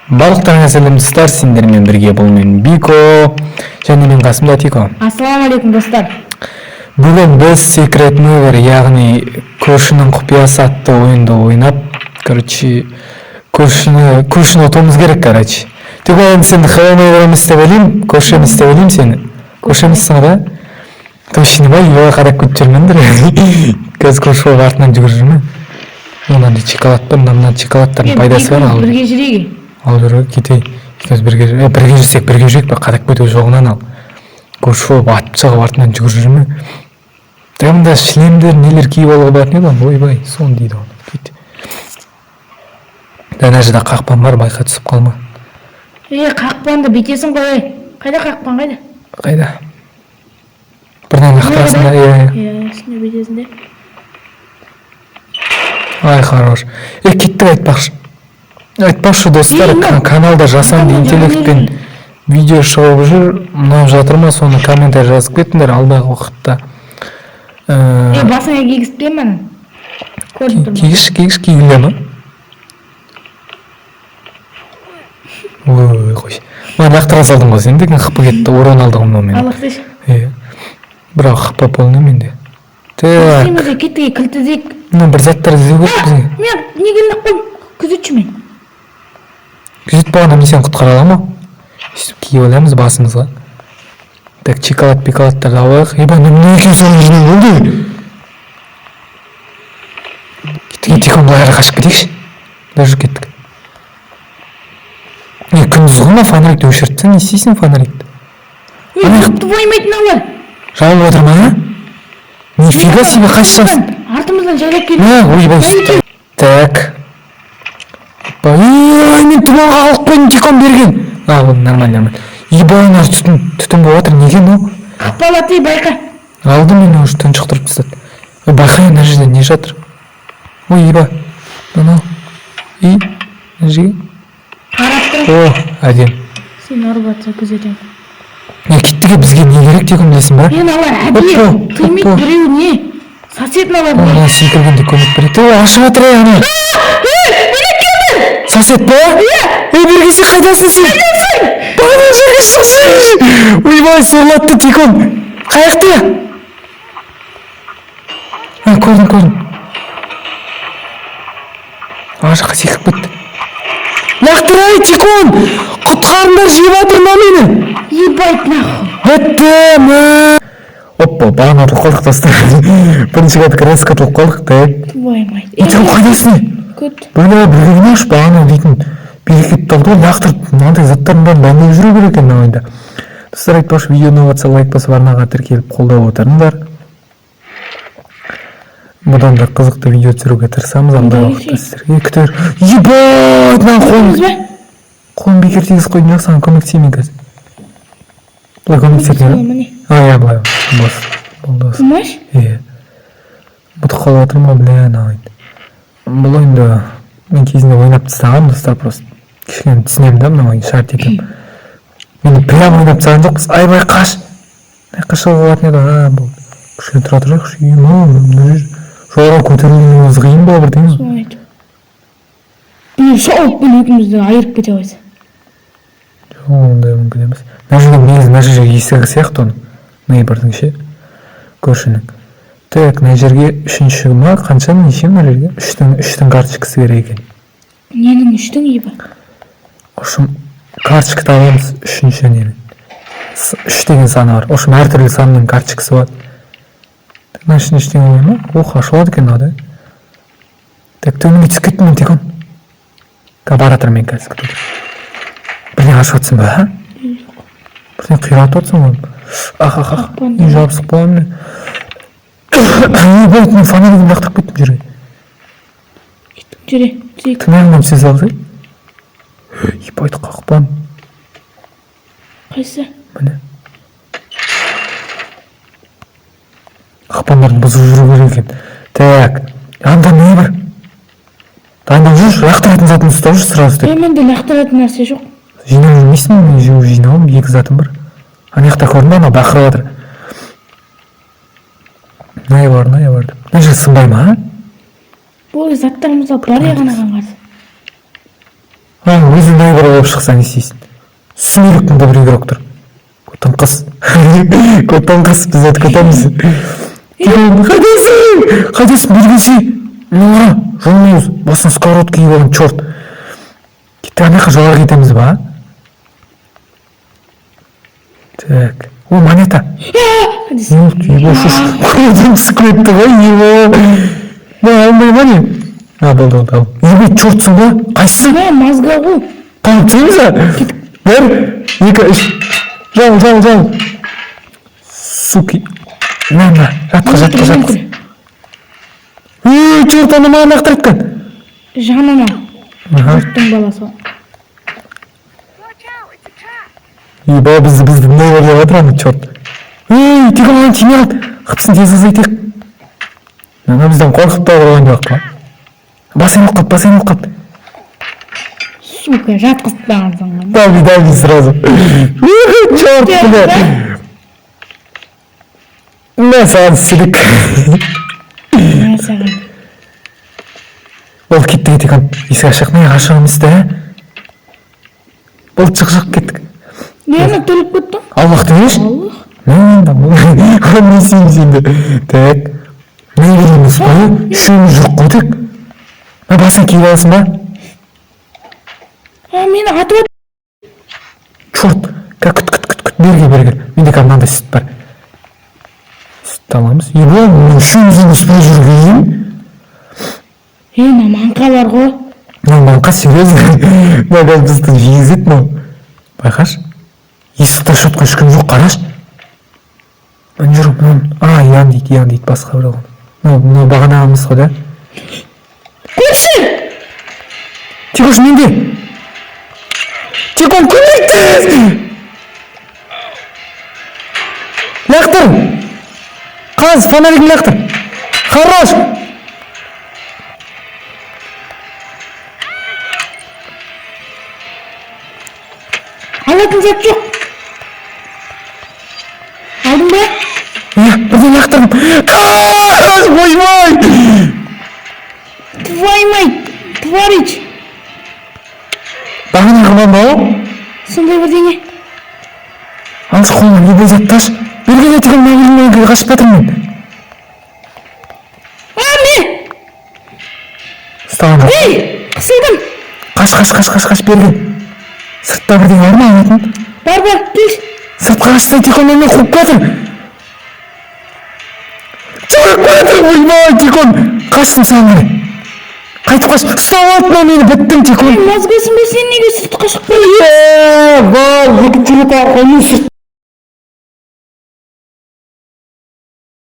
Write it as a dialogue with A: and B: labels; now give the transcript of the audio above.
A: Барлықтарыңа сәлем, достар! Сендермен бірге бұл мен, Бико, және мен қасымда Тико.
B: Ассалаумағалейкум, достар!
A: Бүгін біз Secret Neighbor, яғни көршінің құпиясы атты ойынды ойнап, короче, көршіні ұтуымыз керек, короче. Тико, енді сен Hello Neighbor емес деп ойлаймын, көрші емес деп ойлаймын сені. Көрші емессің ғой, да? Точно ба? Үйге қарап кетіп жүрмеңдер. Қазір көрші болып артынан жүгіріп жүрме. Мынандай шоколад бар, мына шоколадтардың пайдасы бар. Ал
B: Бірге жүрейік.
A: Ал жүр, кетейік. Екеуміз бірге, бірге жүрсек, бірге жүрейік па? Қарап кету жоғынан. Ал көрші болып атып шығып, артынан жүгіріп жүрме. Мында шлемдер, нелер киіп алуға болатын еді ғой. Ойбай, сон дейді ғой. Кет, ана жерде қақпан бар, байқа, түсіп қалма.
B: Е, қақпанды бүйтесің ғой, ей. Қайда қақпан, қайда?
A: Қайда? Бірдеңе лақтырасың да, иә.
B: Иә, үстіне бүйтесің де.
A: Ай, хорош. Е, кеттік. Айтпақшы, достар,
B: Ей, мынау.
A: Каналда жасанды
B: Мынау
A: интеллектпен видео шығып жүр. Ұнап жатыр ма, соны комментарий жазып кетіңдер. Алдағы уақытта
B: Е, басыңа кигізіп берме ананы, көрініп тұр.
A: Кигіш, кигіш, кигіле ма? Ой, қой, маған лақтыра салдың ғой сен деген. ХП кетті, урон алды ғой мынау мен.
B: Ал, лақтыршы.
A: Иә, бірақ ХП полный менде. Так.
B: Істейміз де, кеттік, кілт іздейік.
A: Мына бір заттар іздеу керек бізге.
B: Мен неге ілініп қойдым? Күзетші мен.
A: Күзет болғанда мен сені құтқара аламын ғой. Сөйтіп киіп аламыз басымызға. Так, шоколад пиколадтарды алып алайық. Ебать, мына не екен? Соның ішінде болды. Кеттік, тек былай қарай қашып кетейікші. Былай жүріп кеттік. Не, күндіз ғой мына. Фонарикті өшіріп тастаса, не істейсің фонарикті?
B: Ей, тіпті қоймайтын алар.
A: Жабылып отыр ма? Нифига себе, қайсы жақсың?
B: Артымыздан жайлап келді.
A: Мә, ойбай. Так. Ой, мен тұманға қалып қойдым, Тикон берген. А, болды, нормально, нормально. Ебай, мына түтін, түтін болып жатыр, неге мынау?
B: Қақпалады, байқа.
A: Алды мені, уже тұншықтырып тастады. Ой, байқай, мына жерде не жатыр? Ой, еба. Мынау. И, мына жерге.
B: Қарап тұр.
A: О, әдемі.
B: Сен ұрып жатса, күзетемін.
A: Не, кеттік, бізге не керек, Тикон, білесің ба?
B: Мен алар әдейі
A: Оппа,
B: тыймайды.
A: Оппа.
B: Біреу не сосед алар.
A: Мына секіргенде көмек береді. Ой, ашып жатыр, ей, ана. Сосед па? Ей, бері келсе, қайдасың сен? Бағана жерге шықсайшы. Ойбай, сорлатты, Тикон. Қаяқта? А, көрдім, көрдім. Ана жаққа секіріп кетті. Лақтырай, Тикон! Құтқарыңдар, жеп жатыр мына мені.
B: Ебать, нахуй.
A: Бітті, мә. Оппа, бағана ұтылып қалдық, достар. Бірінші катка резко ұтылып қалдық, так.
B: Твою мать.
A: Тикон, қайдасың?
B: Күт.
A: Бля, бірге ойнайықшы, бағана дейтін берекетті алды ғой, лақтырып, мынандай заттардың бәрін дайындап жүру керек екен мына ойында. Достар, айтпақшы, видео ұнап жатса, лайк басып, арнаға тіркеліп, қолдап отырыңдар. Бұдан да қызықты видео түсіруге тырысамыз алдағы уақытта сіздерге. Күтер. Ебать, мына қолым.
B: Ба?
A: Қолым бекер тигізіп қойдым, жоқ, саған көмектесейін мен қазір. Былай көмектесетін еді.
B: Міне.
A: А, иә, былай. Бас. Болды осы.
B: Болмашы.
A: Иә. Ұмытып қалып жатырмын ғой, бля, ана ойынды. Бұл ойынды мен кезінде ойнап тастағанмын, достар, просто кішкене түсінемін да, мына ойын шарт екен. Мен прям ойнап тастаған жоқпыз. Айбай, қаш! Мына жаққа шығуға болатын еді. А, болды. Кішкене тұра тұрайықшы. Ема, мына жер жоғары көтерілгеннің өзі қиын ба, бірдеңе?
B: Соны айтып, біреу шауып келіп, екеумізді айырып кете қойса.
A: Жоқ, ондай мүмкін емес. Мына жерде негізі, мына жерге есігі сияқты оның. Neighbor'дың ше. Көршінің. Так, мына жерге үшінші ма, қанша, неше мына жерге? Үштің карточкасы керек екен.
B: Ненің үштің, ебі?
A: В общем, карточка табамыз үшінші ненің. Үш деген саны бар. В общем, әртүрлі санның карточкасы болады. Так, мына ішінде ештеңе болмай ма? Ох, ашылады екен мынау да. Так, төменге түсіп кеттім мен, Тикон. Бара жатырмын мен қазір, күте тұр. Бірдеңе ашып жатсың ба, а? Бірдеңе қиратып жатсың ғой. Ах, ах, ах.
B: Қақпан.
A: Үй, жабысып қаламын мен. Ебать, мен фонаригімді лақтырып кеттім жерге.
B: Жүре түсейік.
A: Тымағымнан түсе салды. Ебать, қақпан.
B: Қайсысы?
A: Міне. Қақпандарды бұзып жүру керек екен. Так, анда не бар? Дайындап жүрші, лақтыратын затын ұстап жүр сразу
B: Е,
A: деп.
B: менде лақтыратын нәрсе жоқ.
A: Жинап жүрмейсің бе? Мен жинауым, екі затым бар. Ана жақта көрдің бе, ана бақырып жатыр. Не бар, не бар деп. Мына жер сынбай ма, а?
B: Болды, заттарымызды алып барайық анаған қарсы.
A: Өзі neighbor болып шықса, не істейсің? Сүмелек, мында бір игрок тұр. Көтіңқыз, көтіңқыз, біз өтіп кетеміз. Қайдасың, қайдасың? Бері келсей. Мына қара, жолмауыз, басына сковородка киіп алған, черт. Кеттік, ана жаққа, жоғары кетеміз ба? Так, о, монета. Не болды? Ебо, көзім түсіп кетті ғой, ебо. Мына алынбай ма, не? А, болды, болды, ал. Ебо, чертсың ба? Қайсысы?
B: Мә, мозга ғой.
A: Қауып тастаймыз ба? Бір, екі, үш. Жал, жал, жал. Суки. На, на, жатқыз, жатқыз, жатқыз. Ей, черт, ана маған лақтырып кеткен.
B: Жанына.
A: Аха.
B: Жұрттың баласы.
C: Watch out, it's a trap.
A: Ебо, бізді neighbor деп жатыр ана, черт. Ей, тек оған тимей қалды. Қыпсын, тез азайтайық. Ана бізден қорқып та тұрған жоқ па? Бас айналып қалды, бас айналып қалды.
B: Сука, жатқызып тастағансың ғой.
A: Дави, дави сразу. Черт, бля. Мә саған, сілік.
B: Мә саған.
A: Болды, кеттік, кетейік. Есік ашық, мә, ашық емес та. Болды, шық, шық, кеттік.
B: Не, ана төлеп кеттің?
A: Аллах демеші.
B: Аллах.
A: Мә, не істейміз енді? Так. Не береміз па? Үшеуміз жүрік қой тек. Мә, басыңа киіп аласың ба?
B: А, мені атып отыр.
A: Черт. Күт, күт, күт, күт. Бері кел, бері кел. Менде қазір мынандай сүт бар. Сүтті аламыз. Ебо, мына үшеуміздің үстінде жүрген.
B: Ей, мына маңқалар ғой.
A: Мынау маңқа, серьезно. Мынау қазір бізді жегізеді мынау. Байқашы. Есікті ашып жатқан ешкім жоқ, қарашы. Мына жүр, мынау. А, Ян дейді, Ян дейді, басқа біреу. Мынау бағанағымыз ғой, да?
B: Көрші!
A: Тикош, менде. Тикон, көмектес! Лақтыр! Қаз, фонаригін лақтыр. Хорош!
B: Алатын зат жоқ. Алдың ба?
A: Иә, бірден лақтырдым. Қаш, ойбай!
B: Твою мать, тварич.
A: Бағанағы ма мынау?
B: Сондай бірдеңе.
A: Алшы қолыңа любой затты, аш. Бері кел, Тикон, мына қашып жатырмын мен.
B: А, мен!
A: Ұстаған жоқ.
B: Ей, қысылдым.
A: Қаш, қаш, қаш, қаш, қаш, бері кел. Сыртта бірдеңе бар ма алатын?
B: Бар, бар, кел.
A: Сыртқа қашса, Тикон, мені қуып жатыр. Жүгіріп келе жатыр, ойбай, Тикон. Қаштым саған қарай. Қайтып қаш. Ұстап алды мынау мені, біттім, Тикон.
B: Мозгасың ба сен, неге сыртқа шықпай?
A: Е, вау, екінші рет алып қоймай сырт.